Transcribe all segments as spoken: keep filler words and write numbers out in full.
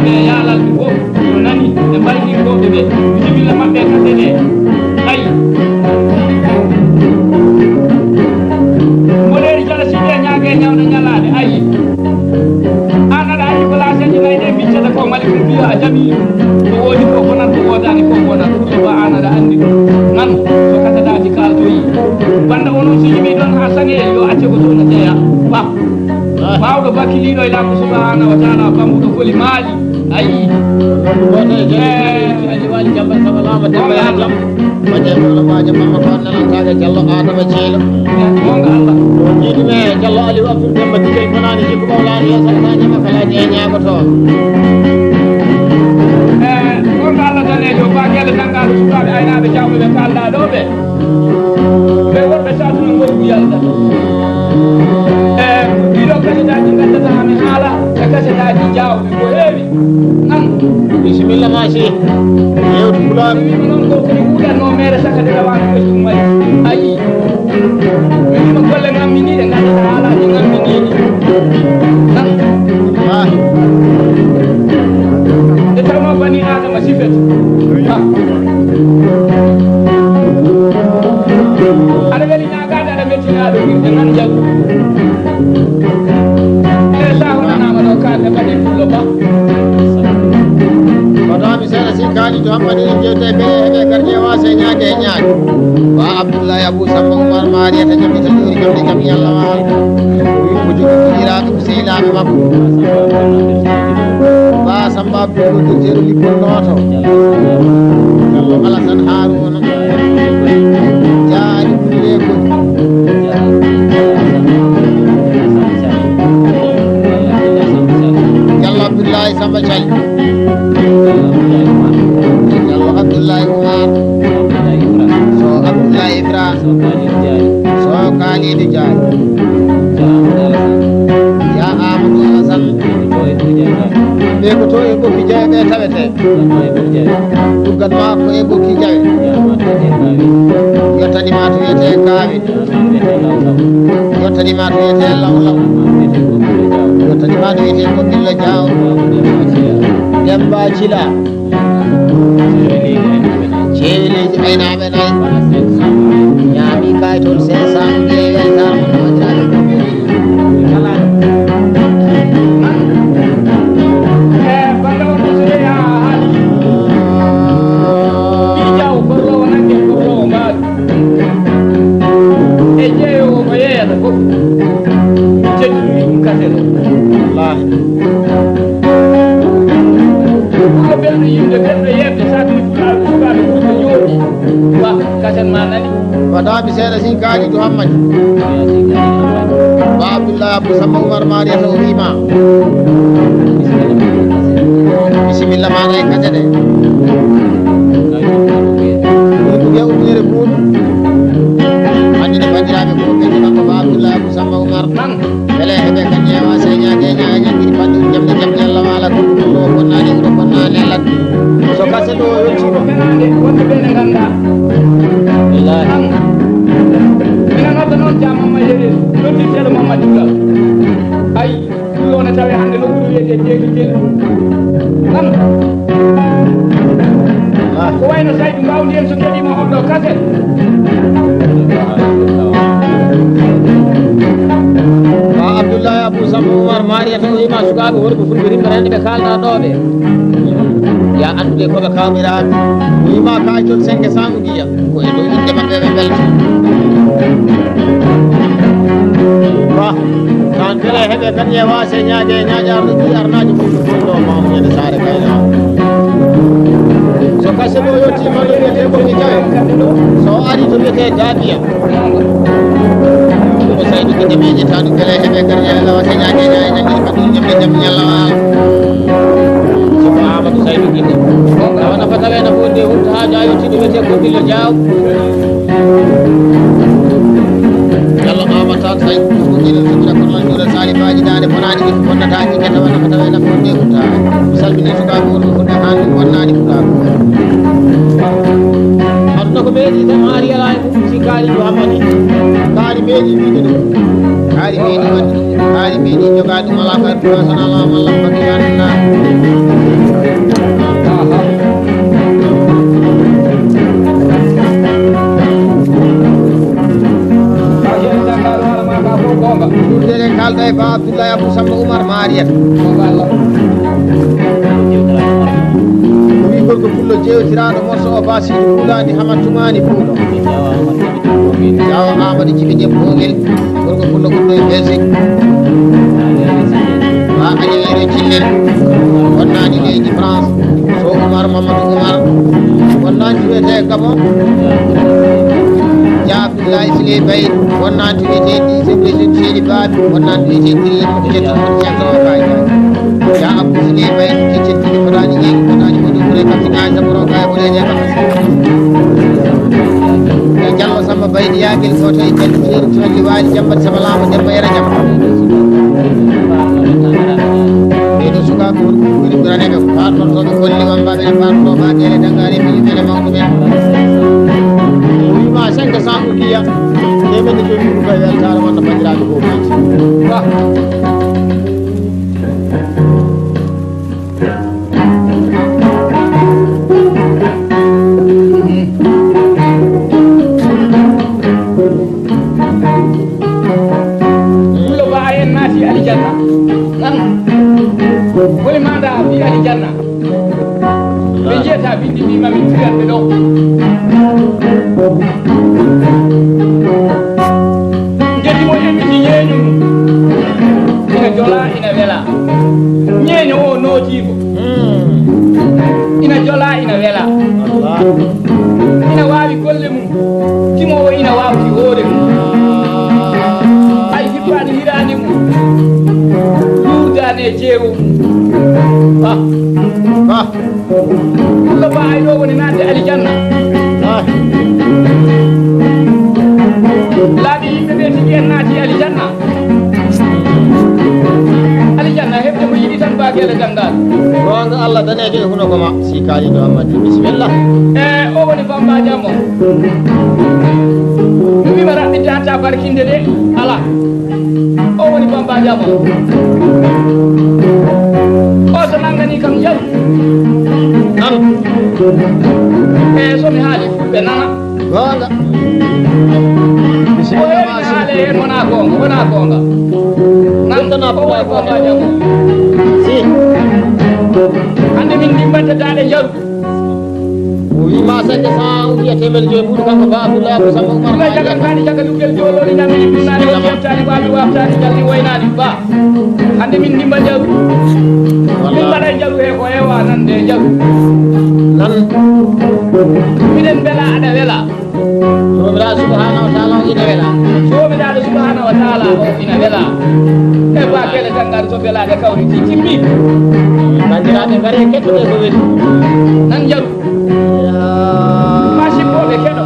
E yaalal ɓe fof no nani e mbaylinkooɓe ɓe, jibila maɓɓe e kase ɗe. Ayi. Moɗeeri jala siɗe ñaage ñawna ñalaade. Ayi. Aan aɗa anndi ko laaseeje nayi ɗe miccata ko mali ɗum mbiya a jami. Ko woodi ko bonat, ko woodaani ko bonat. Ɗum ba aan aɗa anndi ɗum. Nan ko kasadaaji kaaltoyi. Bannda onon so yimii ɗon haa saŋe yo acce ko toon o jeya. Ba. Baawɗo bakiliiɗo e Laamɗo subhaanahu wa taala, bambuɗo koli maali. Ayi. Gooto e jom Eh. Alhaji Waali Jambat Samba Laama Demba Yaa Jam. Waɗe mawɗo baajo Mamma ko nanantaake Jallo Adama Ceelo. Goonga Allah. O jiiɗi me Jallo Aliou Abdoul Demba Digel Fanaani Jikku Mawlaani Yo Saltaaji Makka Laaji e ñaagoto. Eh, goonga Allah daneejo, Ba Gelle Nangaaɗo, sukaaɓe aynaaɓe jawɓe ɓe kaalɗaa ɗo ɓe. Ɓe worɓe saatuno ngol yalda. E ɗiɗo kasetaaji ngaddata amin haala e kasetaaji jaawɗi ko heewi. An. Bisimilla ma si. Yewtu pulaar. Mi wiima noon ko kadi wuuɗatnoo meere saka de rawaani ko ɗum wayi. Ayi. Mi wiima golle ngamminiiɗe ngaddata haalaaji ngamminiiɗi. An. Ah. Nde tawnoo bani Aadama sifet. Ah. Aɗa weli ñaagaade, aɗa mettinaa ɗo wirde nan jaw. E sa honanaama ɗo kaalde mbaɗen pullo ba. Wataami seeɗa si kaali to hammani en jewte e bele heɓe garje waase ñaage e ñaage. Ba Abdullahi Abu Samba Umar Mariya ta jami ta juri kam de kam yalla waal. Ko jogi ko jiraaɓe ko sehilaaɓe makko. Ba Samba Abdul ko docteur Lippol Nooto. Jallo Alasan Haaruna. Jaari Kulle Koli. Jallo Abdullahi Samba Cali. Jallo Abdullahi Umar. So Abdullahi Ibra. So Kalidu Jaari. Ya Amadou Alasan. Ɓe ko to e ɓokki jawe ɓe tawete. Tuggat ma ko e ɓokki jawe. Yottani ma to wiyete Kaawi. Yottani ma to wiyete Lawlaw. Yottani ma to wiyete Bobillo Jaaw. Demba Cila. Ceewi leydi aynaaɓe nayi. Ñaami kaytol cinq cent mbiye weltaama. Kala. E banda on ko so yehi haa haali. Ɗi jaw korloowo nagge korloowo mbaalu. E jeeyoowo ko yeeyata fof. Ceddu ɗum ɗum kasen. Wallaahi. Ɓurɗo belɗo yimde, belɗo yeeɓde, saɗni pulaaɓe, sukaaɓe, ɓurɓe jooɗi. Ba, kasen ma nani. Wata mi seeɗa si Kaalidu Hammadi. Ba Abdullahi Abdou Samba Oumar Mariata o wiima. Bisimilla maɗa e kate ɗe. Ɗum ko ujunere buuɗu. Hannde nde banndiraaɓe ko ɓe kanko Ba Abdullahi Abdou Samba Oumar. Bele heɓe kan ƴeewa se ñaage ñaage ñaggiri fadde jamɗe jamɗe Allah waala ko ɗum ɗo bonnani ɗum ɗo bonnani Allah. So kase ɗo yottiima. Wonɓe ɓe ne ngannda. Billahi. Minen nodda noon Dia Mamma Yeri, noddirteeɗo Mamma Dibla. Ayi, ɗum ɗo ne tawi hannde nokkuure wiyetee Deedu Gel. Nan. Ah. Ko wayno Saydu Mbawdi en so keɗiima on ɗo kaset. Ba Abdullahi Abou Samba Oumar Mariata o wiima sukaaɓe worɓe fulɓe rimɓe rende ɓe kaalɗa ɗo ɓe. Ya anndude ko ɓe kawmiraaɓe. O wiima kayitol senge sangu giya. Ko e dow innde maɓɓe ɓe mbelta. Ba, tan kala heɓe kan ƴeewa se ñaaƴe e ñaaƴarɗo ɗi arnaaji mum ɗo ma o ñande saare kayna. So kase ɗo yottiima ɗo wiyetee ko mi jawe. So o ari to wiyetee Gaabiya. Ko Saydu ko jamiiji tan kala heɓe kan ƴeewa se ñaaƴe e ñaaƴe ñande ko ɗum ñamde jam ñalla waala. Samba Amadou Saydu Gine. Awa nafa tawe na fof nde wonta haa jaa yottiiɗo wiyetee ko Billo Jaaw. Yalla Aama Tan Saydu ko Gine Sujira ko lan jura sali baaji daande bonaani ɗi bonnata ɗi kete wa nafa tawe na fof nde wonta. Mi salmini sukaaɓe wonɓe fulɓe haa ɗum bonnaani fulaaɓe. Aduna ko ɓeydii tan haa riyalaa e mum si kaali ɗo hammani. Kaali ɓeydii wiide ɗum. Kaali ɓeydii ɗum. Kaali ɓeydii jogaa ɗum alaa ka aduna tan alaa malla ko baɗi aduna. Abou Samba Oumar Mariat. O wi gorko pullo jewtiraaɗo morso o basiiɗo fuulaani hama tumaani puulo. Jawo Amadou Jibi Dem Bogel, gorko pullo ɓurɗo e Belgique. Ha aña ere Cillel, wonnaani leydi France. So Oumar Mamadou Oumar, wonnaani wiyetee Gabon. Jaab Abdoulaye Siley Baye, wonnaan to wiyetee Diise Brésil Seeni Baabi, wonnaan to wiyetee Kiriye, ko Ceerno Ceerno Rokaay Njaay. Yaa Abdou Siley Baye, ko Ceerno Fotaani Jeegi, Fotaani Modu Bure, Kapti Ngaay, Samba Rokaay, Bure Jeega. E Jallo Samba Baydi Yaagel, ko tawi Jallo Ceerno Tolli Waali, Jambat Samba Laamo, Demba Yero Jam. Ɓee ɗoo sukaaɓe woni ɓuri ɓuraneeɓe ko paartortooɓe golli wambaaɓe ne paartoo maa geele danngaare e miñi mele mawɗo ɓe. O wiima cinq cents ukiya. Teemedde joyi ɗum koye weltaare wonno banndiraaɓe goomuuji. Ba. Pullo Ba en naati alijanna. Nan. Woni manda fi alijanna. Ɓe jiyata bindi mbi mami fiyanɓe ɗo. Ngedi mo ƴettiti ñeeño mum. Ina jola, ina wela. Ñeeño o nootiiko. Ina jola, ina wela. Ina waawi golle mum. Timo o ina waawti hoore mum. Hay hippaani hiraande mum. Luurdaani e jeewo mum. Ba. Ba. Pullo Ba ay ɗo woni naatde alijanna. Ah. Laaɓi yimɓe ɓe tigi en naati alijanna. Alijanna heɓde ko yiɗi tan ba gele danngal. Goonga Allah daneejo e hunoko ma. Si kaaliɗo Ammadi, bisimilla. E o woni Bamba Jam o. Mi wiima raɓɓitta hatta barkinde de, ala. O woni Bamba Jam o. O so nanngani kam jaru. Nan. E so mi haali fulɓe nana. Goonga. Ko heewi haale heen wona goonga, wona goonga. Nan o woni Bamba Jam o. Si. Hannde min ndimbatte daaɗe jaru. O wi ma cinq cents ou bien teemedde joyi ɓuuri kanko Ba Abdoulaye Abou Samba Oumar. Ɗum e jagal mbaɗi jagal yugel jololi ñamini pinnaani o jeftaani ko ami waftaani jalli woynaani ba. Hannde min ndimba jaru. Min mbaɗa jaru he ko ewa nande jaru. Nan. Miɗen mbela aɗa wela. Joomiraaɗo subhanahu wa taala o ina wela. Joomiraaɗo subhanahu wa taala o ina wela. E ba kele tanngaade so belaaɗe kawri ti timmi. Banndiraaɓe ngare kettude ko weli. Nan jaru. Maa sippooɓe keɗo.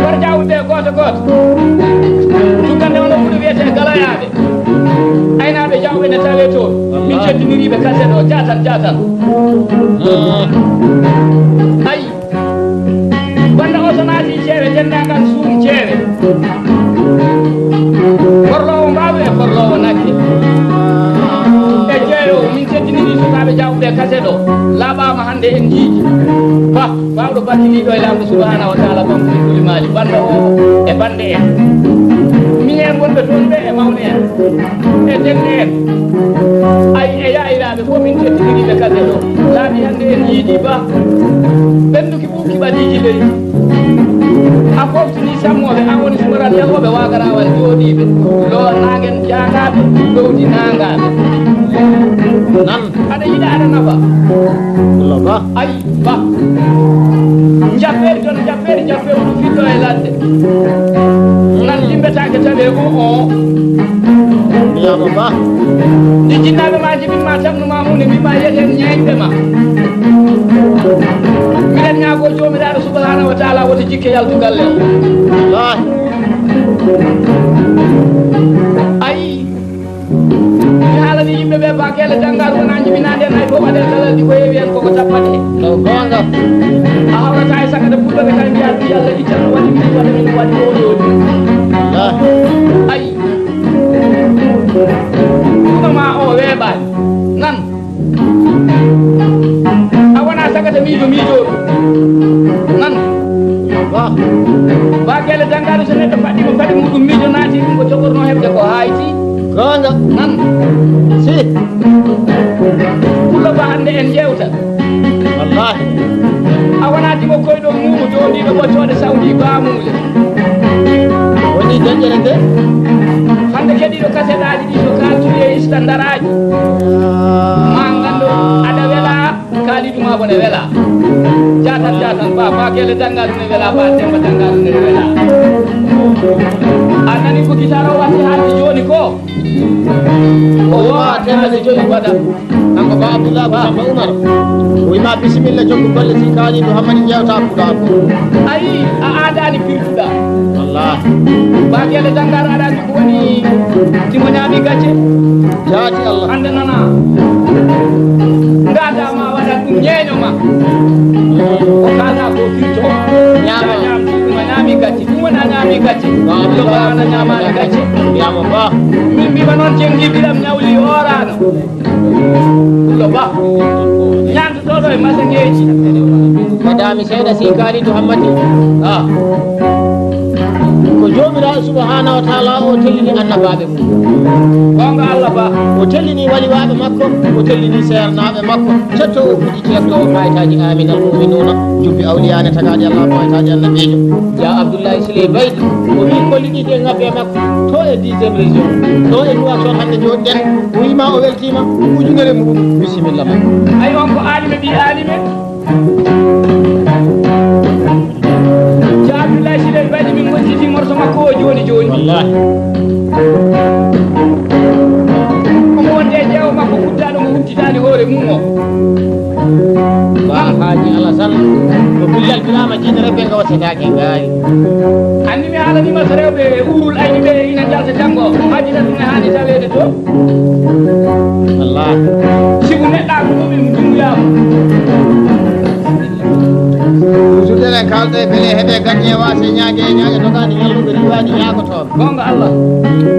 War jawɓe gooto gooto. Tuggande wano ɓuri wiyetee galoyaaɓe. Aynaaɓe jawɓe ne tawee toon. Min ceddiniriiɓe kaset o jaatan jaatan. Ayi. Banda o so naati ceewe, denndaangal suum ceewe. Korloowo mbaalu e korloowo nagge. E jeeyo, min teddiniri sukaaɓe jawɓe kaset o. Laaɓaama hannde en njiidi. Ba, baawɗo battiniiɗo e Laamɗo subhaanahu wa taala, bamɗo e kuli maali, banda o e bande en. Minen wonɓe toon ɓe e mawne en. E denne en. Ay, e yaayiraaɓe fof min teddiniri ɓe kaset o. Laaɓi hannde en njiidi ba. Ɓennduki ɓuuɓki ɓadiiji leydi. A foftini sammooɓe, an woni sumaral yahooɓe waagarawal jooɗiiɓe. Lo naangen jaangaaɓe, lowdi naangaaɓe. Nan. Aɗa yiɗa aɗa nafa. Lo ba. Ay, ba. Jaffeeri toon, jaffeeri, jaffeeri, ɗum fitto e ladde. Nan jimbetaake tawi e o, o. Miyama ba. Ndi jinnaaɓe ma jibin ma, tamnu ma, hunde mbi ma yeten ñeeñɓe ma. Miɗen ñaago Joomiraaɗo subhanahu wa taala woto jikke yaltu galle o. Wallaahi. Ayi. Mi haalani yimɓe ɓe, ba kele janngaar wona jibinaande en, hay fof waɗe galalɗi ko heewi heen koko tappata heen. Ko goonga. A hawrata e sakata pullo ɓe kay mbiya ɗum Yalla iccano waɗi min waɗi min waɗi oɗo. Wallaahi. Ayi. Ɗum ma o weeɓaani. Nan. A wona sagata miijo miijooɗo. Nan. Ba. Ba gele danngaari so neɗɗo faɗɗiima faɗi muɗum miijo naati Nan. Si. Pullo ba hannde en yewta. Wallahi. A wonaa dimo koyɗo muumo joondiiɗo ɓoccooɗe sawdi baamuule. Woni deƴƴere nde. Hannde keɗiiɗo kaseɗaaji ɗi to kaaltuɗi e istandaraaji. Ma nganndu aɗa welaa. Kaalidu ma bone wela. Jatan jatan ba ba gele dangal ne wela ba temba dangal ne wela. A nani ko gitaro wati haalde jooni ko. O wima temba ne joyi wada. Kanko ba Abdullah ba ba Umar. Wima bisimilla jokku golle si kaalidu hammadi jewta kuda. Ayi a adani pirtuda. Allah. Ba gele dangal adani ko woni timo ñaami gacce. Jaati Allah. Hannde nana. Ngada ma waɗa ɗum ñeeño ma. Ko kala ko firto. Ñaama. Ñaamti ɗum a ñaami gacce. Ɗum wona ñaami gacce. Ɗum wona ñaamaani gacce. Ñaama ba. Min mbima noon jenngi biɗam ñawli hoorano. Pullo ba. Ñaandu ɗo ɗo e masaŋeeji. Madami seeɗa si kaali to hammati. Ah. Ko Joomiraaɗo subhaanahu wa taala o tellini annabaaɓe mum. Goonga Allah ba. O tellini waliwaaɓe makko, o tellini seernaaɓe makko. Cetto o fuɗi ceerto o faytaaji amin al mu'minuuna. Jubbi awliyaane tagaaɗi Allah faytaaji annabiijo. Ja Abdullahi Siley Baydi. O wi kolliɗiiɗe ngabbe e makko. To e dixième région. To e Nouakchott hannde jooɗiɗen. O wima o weltiima. Ujunere muɗum. Bisimilla ma. Ay on ko alime ɓi alime. Ceerno Abdoulaye Silel Baydi min gonciti morso makko o jooni jooni. Wallahi. Omo wonde e ƴeewo makko kuddaaɗo mo huntitaani hoore mum o. Ba Haaji Alasan, ko billal filaama jiitere ɓe nga wattataake ngaari. Anni mi haalaniima so rewɓe uurul ayni ɓe ina njalta janngo, Haaji Lamin ne haani taweede to. Allah. Sibu neɗɗaagu ɗum en dunnguyaama. Sudere kalde bele heɓe gañe wase ñaage e ñaage dogaani ñalluɓe riwaani ñaagotooɓe. Goonga Allah.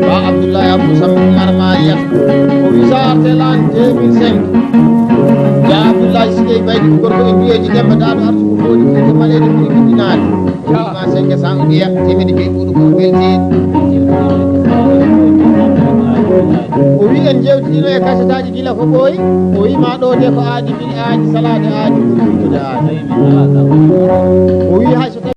Ba Abdoulaye Abdou Sambi Umar Marias. O wisa artelan deux mille cinq. Ja Abdoulaye Sidey Baydi ko gorko e mbiyeeji Demba Daado Arsu ko foodi ko maleede ɓuri giddinaade. Wima senke san o ɗiya temedi ɓe ɓuuɗu ko welti. O wi en jewtino e kasetaji gila ko ɓooyi. O wima ɗo de ko aadi bil aadi salaade aadi ɗum wittude aadi. O wi hay so